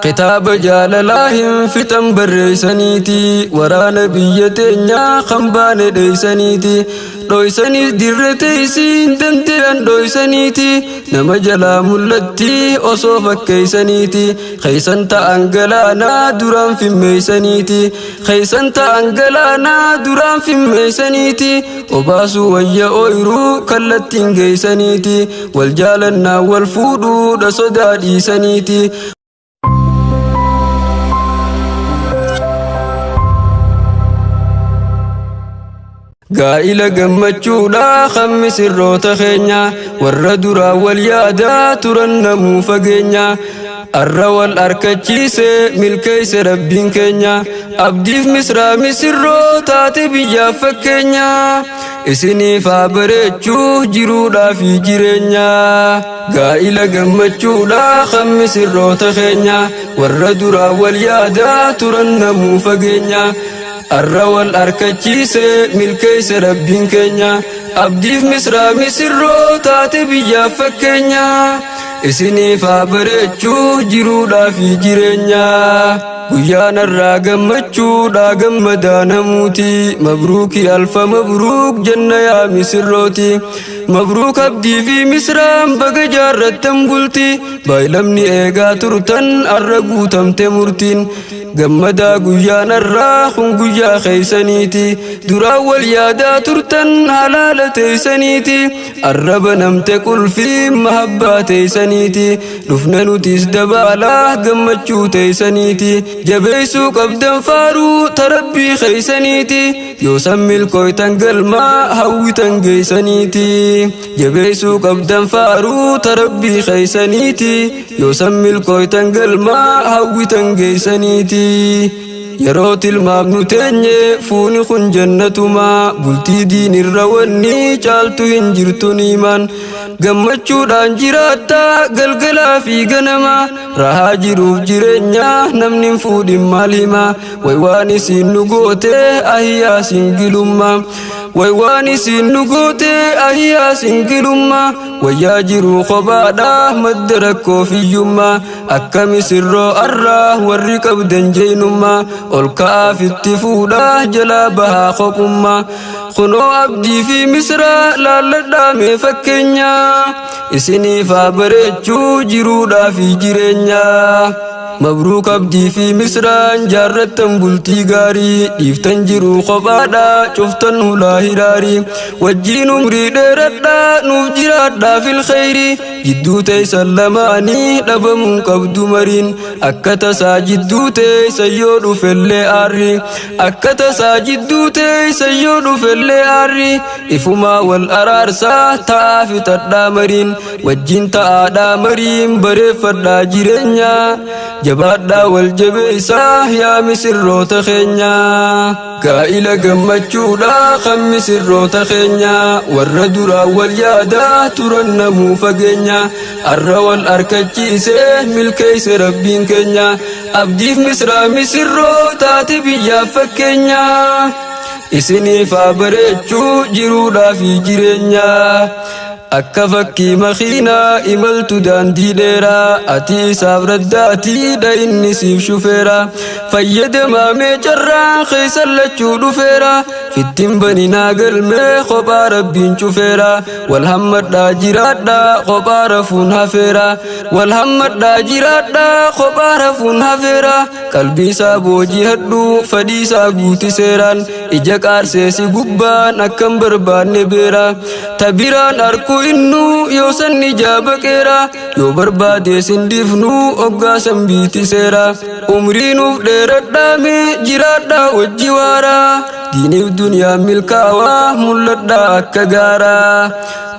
Kitaaba jaalalaa hin fixan barreeysaniiti, waraana biyya teenyaa kan baane dheeysaniiti. Dhoysaniis dirre teeysiin dandeeyan dhoysaniiti, nama jalaa mul'atti osoo fakkeeysaniiti. Keeysan ta'an galaanaa duraan fimmeeysaniiti, keeysan ta'an galaanaa duraan fimmeeysaniiti. Obaasuu wayya ooyruu kallattiin geeysaniiti, wal jaalannaa wal fuudhuudha sodaa dhiisaniiti. Gaa'ila gammachuudha kan misirroota keenya, warra duraa wal yaadaa turan namuu fageenya. Arra wal arkachiise milkeeyse Rabbiin keenya, abdiif misraa misirroo taate biyyaaf fakkeenya. Isiniif haa bareechuu jiruudhaa fi jireenya. Gaa'ila gammachuudha kan misirroota keenya, warra duraa wal yaadaa turan namuu fageenya. Arra wal arkachiise milkeeyse Rabbiin keenya, abdiif misraa misirroo taate biyyaaf fakkeenya. Isiniif haa bareechuu jiruudhaa fi jireenya. Guyyaan har'aa gammachuudha gammadaa namuuti, mabruuki alfa mabruuk jenna yaa misirrooti. Mabruuk abdii fi misraan baga jaarrattan bulti, baay'lamni eegaa turtan arra guutamte murtiin. Gammadaa guyyaan har'aa kun guyyaa keeysaniiti, duraan wal yaadaa turtan halaala teeysaniiti. Arraba namte qulfii mahabbaa teeysaniiti, dhufne nutis dabaalaa gammachuu teeysaniiti. Jabeeysuu qabdan faaruu tarabbii keeysaniiti, yoo san milkooytan galmaa hawwitan geeysaniiti. Jabeeysuu qabdan faaruu tarabbii keeysaniiti, yoo san milkooytan galmaa hawwitan geeysaniiti. Yeroo tilmaamnu teenye fuuni kun jannatumaa, bultii diinirra wanni caaltu hin jirtu niimaan. Gammachuudhaan jiraattaa galgalaa fi ganama, rahaa jiruuf jireenya namni hin fuudhin maal hima. Way waan isiin nu goote ahiyaa singilummaa, way waan isiin nu goote ahiyaa singilummaa. Wayyaa jiruu kophaadha madda rakkoo fiyyummaa, akka misirroo arraa warri qabdan jeenummaa. Ol ka'aafitti fuudhaa jalaa bahaa kophummaa, kunoo abdii fi misraa laalladhaa mee fakkeenya. Isiniif haa bareechuu jiruudhaa fi jireenya. Mabruuk abdii fi misraan jaarrattan bultii gaarii, dhiiftan jiruu kophaadha cuftan hulaa hiraarii. Wajjiin umrii dheeradhaa nuuf jiraadhaa fil khayrii, jidduu teeysan lamaanii dhabamuun qabdu mariin. Akka tasaa jidduu teeysan yoo dhufellee aarri, akka tasaa jidduu teeysan yoo dhufellee aarri, ifumaa wal araarsaa ta'aa fixadhaa mariin. Wajjin ta'aadhaa mariin bareeffadhaa jireenya, jabaadhaa wal jabeeysaa yaa misirroota keenya. Gaa'ila gammachuudha kan misirroota keenya, warra duraa wal yaadaa turan namuu fageenya. Arra wal arkachiise milkeeyse Rabbiin keenya, abdiif misraa misirroo taate biyyaaf fakkeenya. Isiniif haa bareechuu jiruudhaa fi jireenya. Akka fakkii makiinaa imaltu daandii dheeraa, ati isaaf raddaatiidha inni siif shufeera. Fayyadamaa mee carraa keessan lachuu dhufeera, fittin baninaa galmee kophaa Rabbiin cufeera. Wal hammadhaa jiraadhaa kophaa rafuun hafeera, wal hammadhaa jiraadhaa kophaa rafuun hafeera. Qalbii isaa boojihadhu fedhii isaa guuti seeraan, ija qaarseesi gubbaan akkam barbaanne beera. Tabiraan arku innuu yoo san ijaa baqeera, yoo barbaade sin dhiifnu oggaa san biiti seera. Umrii nuuf dheeradhaame jiraadhaa wajji waaraa, diiniif duniyaa milkaawaa mul'adhaa akka gaaraa.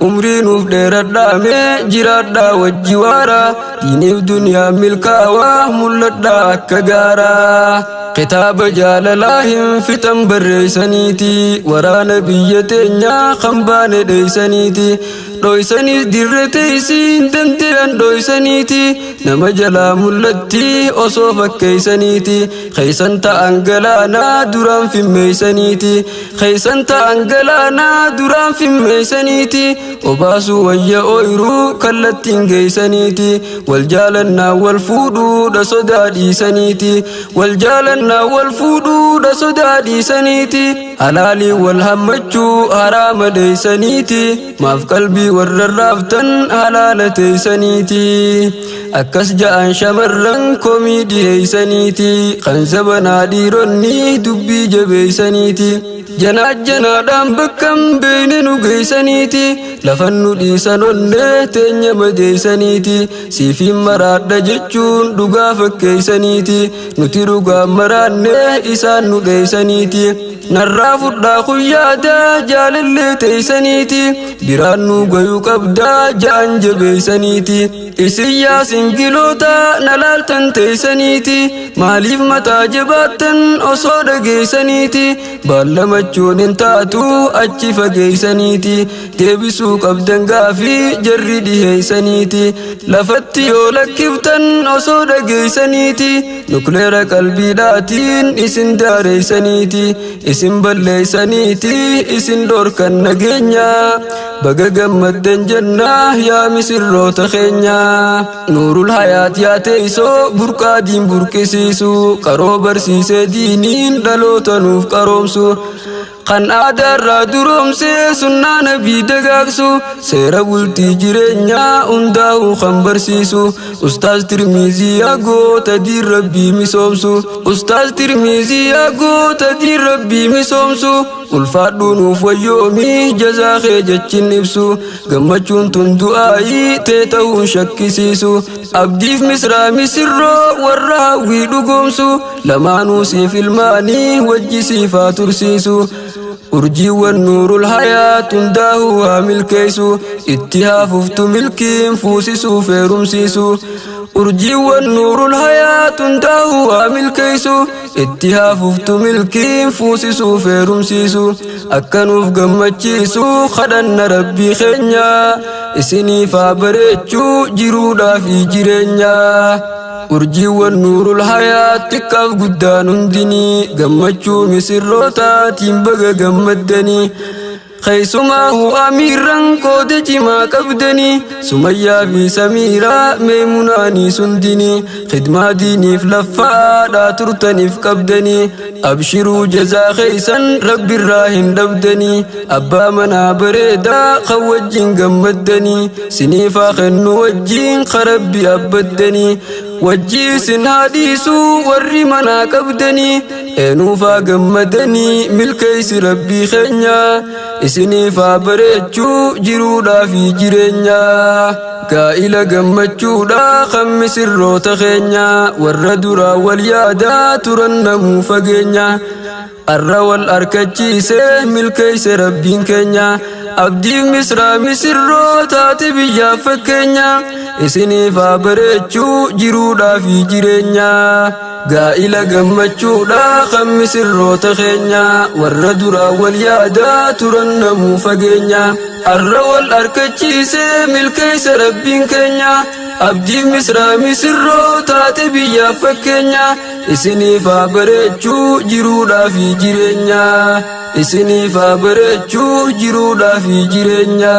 Umrii nuuf dheeradhaame jiraadhaa wajji waaraa, diiniif duniyaa milkaawaa mul'adhaa akka gaaraa. Kitaaba jaalalaa hin fixan barreeysaniiti, waraana biyya teenyaa kan baane dheeysaniiti. Dhoysaniis dirre teeysiin dande'an dhoysaniiti. Nama jalaa mul'atti osoo fakkeeysaniiti. Keeysan ta'an galaanaa duraan fimmeeysaniiti. Keeysan ta'an galaanaa duraan fimmeeysaniiti. Obaasuu wayya ooyruu kallattiin geeysaniiti. Wal jaalannaa wal fuudhuudha sodaa dhiisaniiti. Wal jaalannaa wal fuudhuudha sodaa dhiisaniiti. Halaalii wal hammachuu haraama dheeysaniiti. Maaf qalbii warra raaftan halaala teeysaniiti. Akkas ja'an shamarran komii dhiheeysaniiti. Kan zabanaa dhiironni dubbii jabeeysaniiti. Janaajjanaadhaan bakkam beeyne nu geeysaniiti. Lafan nu dhiisan onnee teenya madeeysaniiti. Siifiin maraadha jechuun dhugaa fakkeeysaniiti. Nuti dhugaa maraanne isaan nu dheeysaniiti. Narraa fudhaa kuyyaadaa jaalallee teeysaniiti. Biraan nu gayuu qabdaa ja'an jabeeysaniiti. Isin yaa singiloota na laaltan teeysaniiti. Maaliif mataa jabaattan osoo dhageeysaniiti. Baallamachuun hin taatu achi fageeysaniiti. Deebisuu qabdan gaafii jarri dhiheeysaniiti. Lafatti yoo lakkiftan osoo dhageeysaniiti. Nukleera qalbiidhaatiin isin daareeysaniiti. Isin balleeysaniiti isin dhorkan nageenya. Baga gammaddan jennaa yaa misirroota keenya. Nuurul hayaat yaa teessoo burqaa diin burqisiisu. Qaroo barsiisee diiniin dhaloota nuuf qaroomsu. Kan aadaarraa duroomsee sunnaa nabii dagaagsu. Seera bultii jireenyaa hundaa'uu kan barsiisu. Ustaaz Tirmizii yaa goota diin rabbii misoomsu. Ustaaz Tirmizii yaa goota diin rabbii misoomsu. Ulfaadhuu nuuf wayyoomii jazaa kee jechin ibsu. Gammachuun tun du'aayii tee ta'uun shakkisiisu. Abdiif misraa misirroo warra hawwii dhugoomsu. Lamaanuu siif ilmaanii wajji siif haa tursiisu. Urjiiwwan nuurul hayaat hundaa'uu haa milkeessu. Itti haa fuftu milkiin fuusisuuf heerumsiisu. Urjiiwwan nuurul hayaat hundaa'uu haa milkeessu. Itti haa fuftu milkiin fuusisuuf heerumsiisu. Akkanuuf gammachiisu kadhanna rabbii keenya. Isiniif haa bareechuu jiruudhaa fi jireenya. Urjiiwwan nuurul hayaat xiqqaaf guddaan hundinii gammachuu misirrootaatiin baga gammaddanii. Keessumaahu amiirran qooda cimaa qabdanii Sumayyaa fi Samiiraa Meemunaanii sundinii khidmaa diiniif laffaadhaa turtaniif qabdanii abshiruu jazaa keeysan rabbirraa hin dhabdanii abbaa manaa bareedaa kan wajjin gammaddanii siniifaa kennu wajjin karabbi abbaddanii wajjii isin haa dhiisuu warri manaa qabdanii eenuufaa gammadanii milkeeysi rabbii keenya isiniif haa bareechuu jiruudhaa fi jireenya. Gaa'ila gammachuudha kan misirroota keenya warra duraa wal yaadaa turan namuu fageenya. Arra wal arkachiise milkeeyse rabbiin keenya. Abdiif misraa misirroo taate biyyaaf fakkeenya. Isiniif haa bareechuu jiruudhaa fi jireenya. Gaa'ila gammachuudha kan misirroota keenya warra duraa wal yaadaa turan namuu fageenya. Arra wal arkachiise milkeeyse rabbiin keenya. Abdiif misraa misirroo taate biyyaaf fakkeenya. Isiniif haa bareechuu jiruudhaa fi jireenya. Isiniif haa bareechuu jiruudhaa fi jireenya.